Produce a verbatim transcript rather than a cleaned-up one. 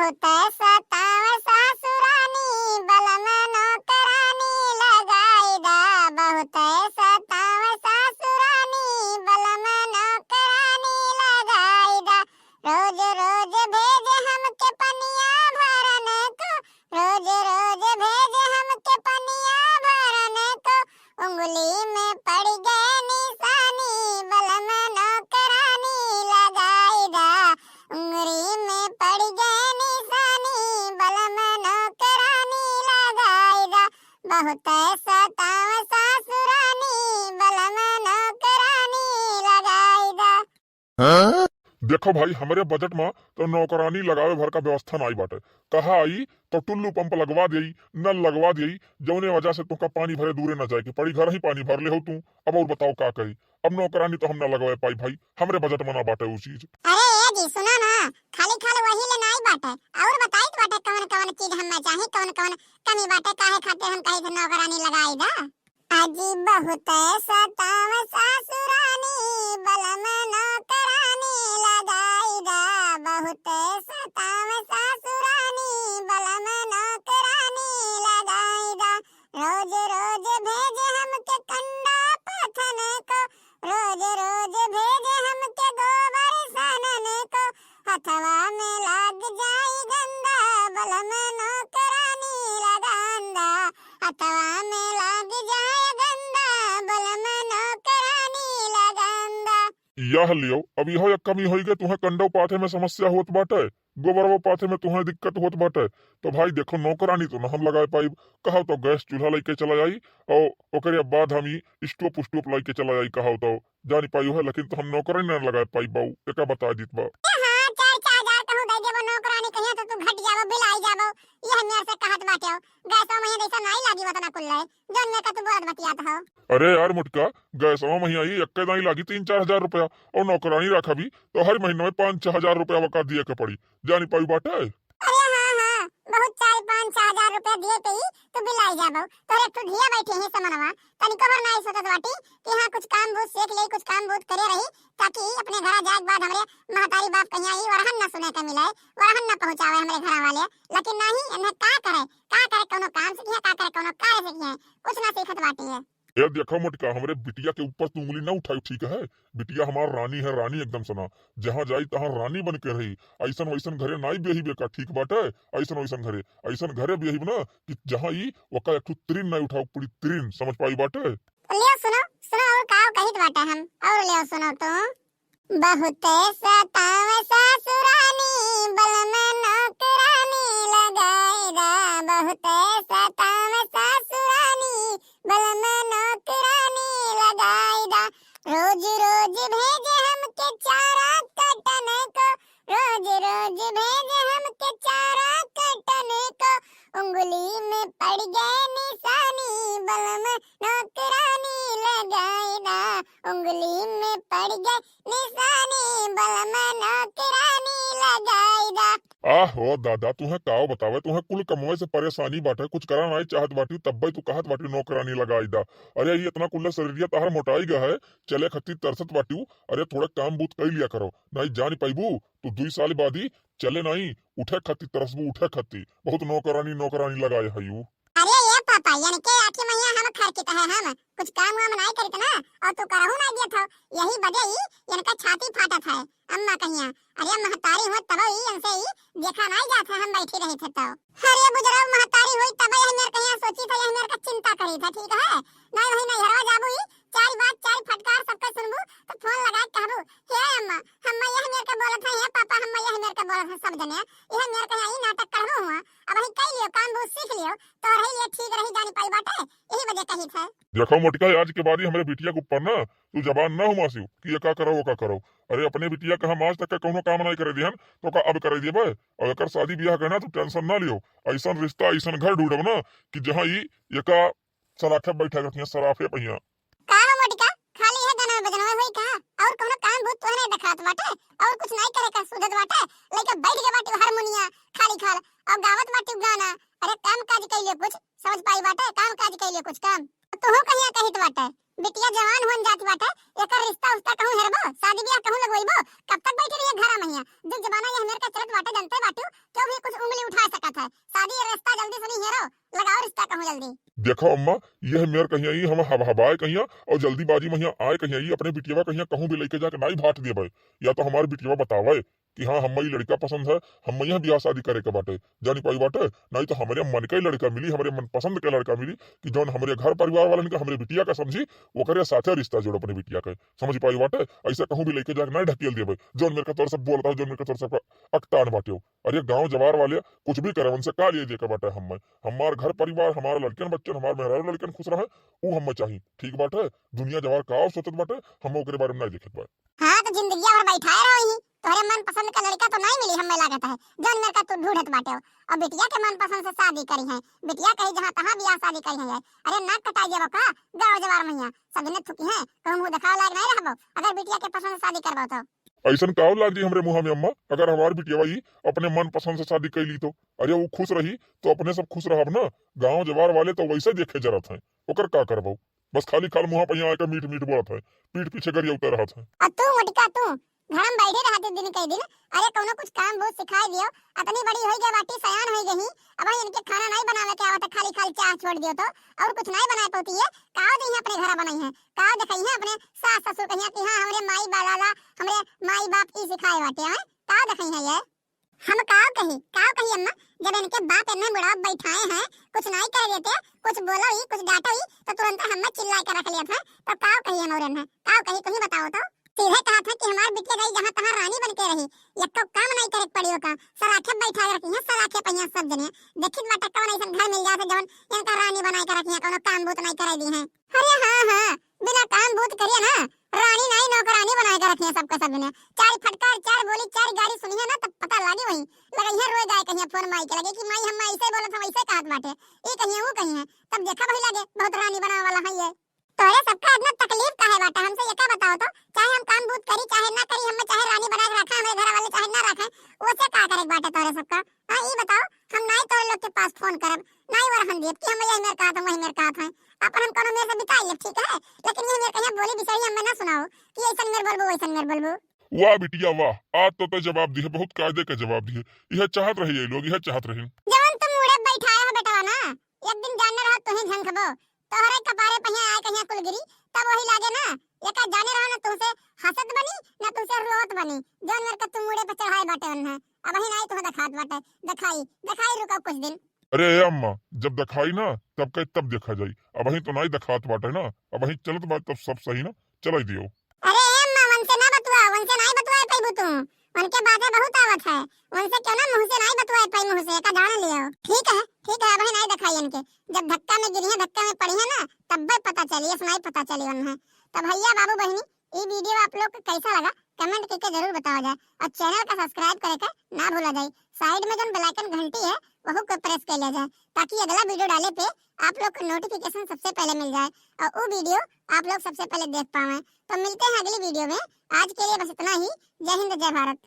बहुत सतावे सासुरानी, बलम नौकरानी लगाई दा। बहुत सतावे सासुरानी, बलम नौकरानी लगाई दा। रोज रोज भेजे हमके पनिया भरन को, रोज रोज भेजे हमके पनिया भरन को। उंगली में पड़ गए निशानी, बलम नौकरानी लगाई दा। उंगली में पड़ गए निशानी, बलम नौकरानी लगाई दा। बहुत सतावे सासुरानी, बलम नौकरानी लगाई दा। हाँ? देखो भाई, हमरे बजट मा तो नौकरानी लगावे भर का व्यवस्था नाई बाटे। कहा आई तो टुल्लू पंप लगवा देई, नल लगवा देई, जौने वजह से तोहका पानी भरे दूरे ना जाए के पड़ी, घर ही पानी भर लेहो तू। अब और बताओ का करी, अब नौकरानी तो हम ना लगवा पाई भाई, हमरे बजट मा ना बाटे उ चीज। अरे ए जी, सुनो ना, खाली खाली वही ले नाई बाटे, और बताई तो बाटे कवन कवन चीज हमें चाही, कवन कवन कमी बाटे, काहे खातिर हम कही थे नौकरानी लगाई दा। अजी बहुत सतावे सासुरानी, बलम नौकरानी लगाई दा। बहुत सतावे सासुरानी, बलम नौकरानी लगाई दा। रोज रोज भेजे हमके कंडा पाथन को, रोज रोज भेजे हमके गोबर सानन को। हथवा में लाग जाई गंदा, बलम नौकरानी लगांदा। हथवा में लाग जाए गंदा, बलम नौकरानी लगांदा। यह लियो, अब यह एक कमी होई गए, तुहें कंडो पाथे में समस्या होत बाटे, गोबरवो पाथे में तुहें दिक्कत होत बाटे, तो भाई देखो, नौकरानी तो न हम लगाए पाइब, कहो तो गैस चूल्हा लेके चला जाई, और ओकरे बाद हम ई स्टोप उस्टोप लेके चला जाई, कहो तो जानी पाई है, लेकिन तो हम नौकरानी ना लगाए पाई बाऊ, एका बता दीत बा। हाँ, चार, चार हजार कहूँ दे देबो नौकरानी कहिया तो तू घट जाबो, बिलाई जाबो। यह मेर से कहत बाटे हो, गैसवा महीना जैसा नाई लागी वतना कुल है, जौन मेर का तू बोलत बतियात हो। अरे यार मोटका, गैसवा महीना ई एक्के दाई लागी तीन चार हजार रुपया, और नौकरानी रखबी तो हर महीना में पाँच छह हजार रुपया वका दिए के पड़ी, जानी पाई बाटे। अरे हाँ, हाँ, बहुत चार पाँच छह हजार रुपया दिए के ही तू बिलाई जाबो। तोरे एक ठो धिया बैठी है समनवा, तनिको भर नाई सोचत बाटी कि हाँ, कुछ काम बूत सीख ले, कुछ काम बूत करे रही, ताकि अपने घरा जाए के बाद हमरे महतारी बाप कहिया ई वरहन ना सुने के मिले, वरहन ना पहुँचावे हमरे घरा वाले। लेकिन नहीं, इन्हें का करे, का करे कौनो काम सीखिए, का करे कौनो कार्य सीखिए, कुछ ना सीखत बाटी है। ए देखो मोटका, हमरे बिटिया के ऊपर तू उंगली ना उठाई, ठीक है? बिटिया हमार रानी है, रानी एकदम सना, जहाँ जाई तहाँ रानी बन के रही। ऐसन वैसन घरे नाई ब्याही बेका, ठीक बाटे? ऐसन वैसन घरे, ऐसन घरे ब्याही बना कि जहाँ ई ओका एक ठो तिरिन नाई उठाओ, पूरी तिरिन, समझ पाई बाटे? लियो सुनो, सुनो और का कहित बाटे हम, और लियो सुनो तो। बहुत सतावे सासुरानी, बलम नौकरानी लगाई दा। बहुत सतावे सासुरानी, बलम नौकरानी लगाई दा। रोज रोज भेजे हमके चारा काटन को, रोज रोज भेजे हमके चारा काटन को। उंगली में पड़ गए निशानी, बलम नौकरानी लगाई दा। उंगली में पड़ गए निशानी, बलम नौकरानी लगाई दा। आहो दादा, तुहें काव बतावे, तुहें कुल कमवे से परेशानी बाटे, कुछ करा नाई चाहत बाटी, तब्बे तू कहत बाटी नौकरानी लगाई दा। अरे, ई इतना कुल्ला शरीरिया तहार मोटाई गा है, चले खत्ती तरसत बाटी, अरे, थोड़ा काम बूत कई लिया करो, नाई जान पाइबू, तू दुई साल बाद ही चले नाई, उठे खत्ती तरसबू, उठे खत्ती, बहुत नौकरानी, नौकरानी लगाए है यू। अरे ये पापा, यानी के आठी महीना हम खर्चित है, हम कुछ काम वाम नाई करित ना, और तू करहु नाई दियत हो, यही वजह ही इनका छाती फाटत है। अम्मा कहिया, अरे महतारी हो तब ही इनसे ही देखा नाई जात है, हम बैठी रही थे तो। अरे बुजुर्ग महतारी हुई तब यह मेर कहिया सोची था, यह मेर का चिंता करी था, ठीक है? नाई वही नैहरवा जाबू ही, चार बात चार फटकार सबका सुनबू तो फोन लगा के कहबू, "हे अम्मा, हम यह मेर का बोलत है, हे पापा, हम यह मेर का बोलत है सब जने, यह मेर कहिया ई नाटक करबू हुआ, अब ही कई लियो काम वो सीख लियो, तो रही लिए ठीक रही जानी पाई बाटे, यही वजह कही था।" देखो मोटका, आज के बाद ही हमरे बिटिया के ऊपर ना तू जबान ना हुमासियो कि ये का करो, वो का करो। अरे अपने बिटिया का हम आज तक का कौनो काम नहीं करे दिहन, तो का अब करे देबे? और अगर शादी ब्याह करना तो टेंशन ना लियो, ऐसा रिश्ता, ऐसा घर ढूंढब ना कि जहाँ ई ये का सराफे बैठा करती हैं, सराफे पहिया। का हो मोटका, खाली है गाना बजना होई का? और कौनो काम बूत तोहरे देखात बाटे? और कुछ नहीं करे का सूझत बाटे? लइका बैठ के बाटे हारमोनिया खाली खाल और गावत बाटे गाना। अरे काम काज कैले कुछ समझ पाई बाटे? काम काज कैले कुछ काम? तोहू कहिया कहित बाटे, बिटिया जवान होन जात बाटे, एकर रिश्ता उश्ता कहूँ हेरबो, शादी ब्याह कहूँ लगवइबो? कब तक बैठे रहिए घरा महिया? जुग जमाना ये हमेर का चलत बाटे, जनते बाटू, तू भी कुछ उंगली उठा सकत है। शादी रिश्ता जल्दी सुनी हेरो, लगाओ रिश्ता कहूँ जल्दी। देखो अम्मा, यह मेर कहिया ई हम हबहबाए कहिया और जल्दीबाजी में हियाँ आए कहिया ई अपने बिटियावा कहिया कहूँ भी लइके जाके नाई भाट देबे। या तो हमार बिटियावा बतावे कि हाँ, हम्मा ई लड़का पसंद है, हम्मा यह बियाह शादी करे के बाटे, जानी पाई बाटे, नाई तो हमरे मन के लड़का मिली, हमरे मनपसंद के लड़का मिली कि जौन हमरे घर परिवार वालन के हमरे बिटिया का समझी, ओकरे साथे रिश्ता जोड़ अपने बिटिया के, समझ पाई बाटे। ऐसे कहूँ भी लइके जाके नाई ढकेल देबे, जौन मेर का तोर सब बोलत हो, जौन मेर का तोर सब अकतान बाटे हो। अरे गाँव जवार वाले कुछ भी करे, उनसे का लिए देके बाटे हम्मे? हमार घर परिवार, हमार लड़कन बच्चन, हमार मेहरारू लड़कन खुश रहे, ऊ हम्मे चाही। ठीक बाटे, दुनिया जवार का सोचत बाटे, हम्मे ओकरे बारे में नाई देखत बा। हाँ, तो जिंदगिया भर बैठाए रहो ही, तोहरे मनपसंद का लड़का तो नाई मिली, हम्मे लागत है, जौन मेर का तू ढूंढत बाटे हो। और बिटिया के मनपसंद से शादी करी है, बिटिया कही जहाँ तहाँ बियाह शादी करी है। अरे नाक कटाई देबो का गाँव जवार में हियाँ? सब जने थुकी हैं, कहूँ मुँह देखावे लायक नाई रहबो अगर बिटिया के पसंद से शादी करबो तो। ऐसन काव लाग जी हमरे मुँह में अम्मा, अगर हमार बिटिया ई अपने मनपसंद से शादी कैली तो? अरे ऊ खुश रही तो अपने सब खुश रहब ना, गाँव जवार वाले तो वैसे देखे जरत हैं, ओकर का करबो? बस खाली खाल मुँह पे यहाँ आके मीठ मीठ बोलत है, पीठ पीछे गरियौते रहत है। और तू मोटका तू, घर में बैठे रहते दिन कई दिन, अरे कौनो कुछ काम बूझ सिखाई दियो, अतनी बड़ी होई गई बाटी, सयान होई गई, अब इनके खाना नाई बनावे के आवत, खाली खाल चाह छोड़ दियो तो, और कुछ नाई बनाए पौती है, काव दे अपने घर बनाई है, काव देखई है अपने सास ससुर कहिया कि हाँ हमरे माई बाला ला, हमरे माई बाप ई सिखाए बाटे हैं, काव देखई है ये? हम काव कही, काव कही अम्मा, जब इनके बाप इन्हें बुढ़ाप बैठाए हैं, कुछ नाई करे देते, कुछ बोलो ही, कुछ डांटो ही, तो तुरंत हम्मे चिल्ला के रख लेत हैं, तो काव कही हम और इन्हें, काव कही, तुम ही बताओ तो। सीधे कहत है कि हमार बिटिया गई जहाँ तहाँ रानी बन के रही, यक्को काम नाई करे के पड़ी ओका, सलाखे बैठा के रखी है, सलाखे पहिया सब जने। देखित बाटे कौन ऐसन घर मिल जात है जौन इनका रानी बनाए के रखी है, कौनो काम बूत नाई करे दी है। अरे हाँ, हाँ, बिना काम बूत करिए ना, रानी नाई नौकरानी बनाए के रखी है सबका सब जने। चार फटकार, चार बोली, चार गारी सुनिए ना, तब पता लागे वही, लगे है रोए जाए कहिए फोन माई के लगे कि माई हम ऐसे बोलत हम ऐसे कहत बाटे, ई कहिए वो कहिए, तब देखा वही लागे बहुत रानी बनावे वाला है ये। तोहरे सबका इतना तकलीफ काहे बाटे, हमसे ये का बताओ तो, चाहे हम काम बूत करी चाहे ना करी, हमें चाहे रानी बना के रखा हमरे घर वाले चाहे ना रखे, ओसे का करे के बाटे तोहरे सबका? हाँ, ई बताओ, हम नाई तोहरे लोग के पास फोन करब, नाई वरहन देब कि हम यही मेर कहत हैं, वही मेर कहत हैं, अपन हम कोनो मेर से बिताई लेब, ठीक है, लेकिन यही मेर कहिया बोली बिसरी हमें ना सुनाओ कि ऐसन मेर बोलबो, वैसन मेर बोलबो। वाह बिटिया वाह, आज तो तै जवाब दिहे, बहुत कायदे का जवाब दिहे, यह चाहत रही ये लोग, यह चाहत रही। जवन तुम मुड़े बैठाए हो बेटवा ना, एक दिन जाने रहो तुही झंखबो, तोहरे कपारे पहिया आए कहिया कुलगिरी, तब वही लागे ना, एका जाने रहो ना तुमसे हंसत बनी, ना तुमसे रोत बनी, जौन मेर का तुम मुड़े पे चढ़ाए बाटे उन्हें, अब वही नाई तुम्हें दिखात बाटे, दिखाई, दिखाई रुको कुछ दिन। अरे ए अम्मा, जब दिखाई ना, तब कहे तब देखा जाई, अब वही तो नाई दिखात बाटे ना, अब वही चलत बाटे तब सब सही ना, चलाई दियो। अरे ए अम्मा, उनसे ना बतुआ, उनसे नाई बतुआ पैबू तू, उनके बातें बहुत आवत है, उनसे क्यों ना मुँह से नाई बतुआ पाई, मुँह से एका जान लियो। ठीक है, ठीक है, अब वही नाई दिखाई इनके, जब धक्का में गिरी है, धक्का में पड़ी है ना, तब भी पता चली, ऐसा नाई पता चली उन्हें। तो भैया, बाबू, बहिनी, ई video आप लोग के कैसा लगा, comment करके जरूर बतावा जाए, और channel का subscribe करे के ना भूला जाए। Side में जौन bell icon घंटी है, वहू को press कर लिया जाए, ताकि अगला video डाले पे आप लोग को notification सबसे पहले मिल जाए और वो video आप लोग सबसे पहले देख पावें। तो मिलते हैं अगली video में, आज के लिए बस इतना ही। जय हिंद, जय भारत।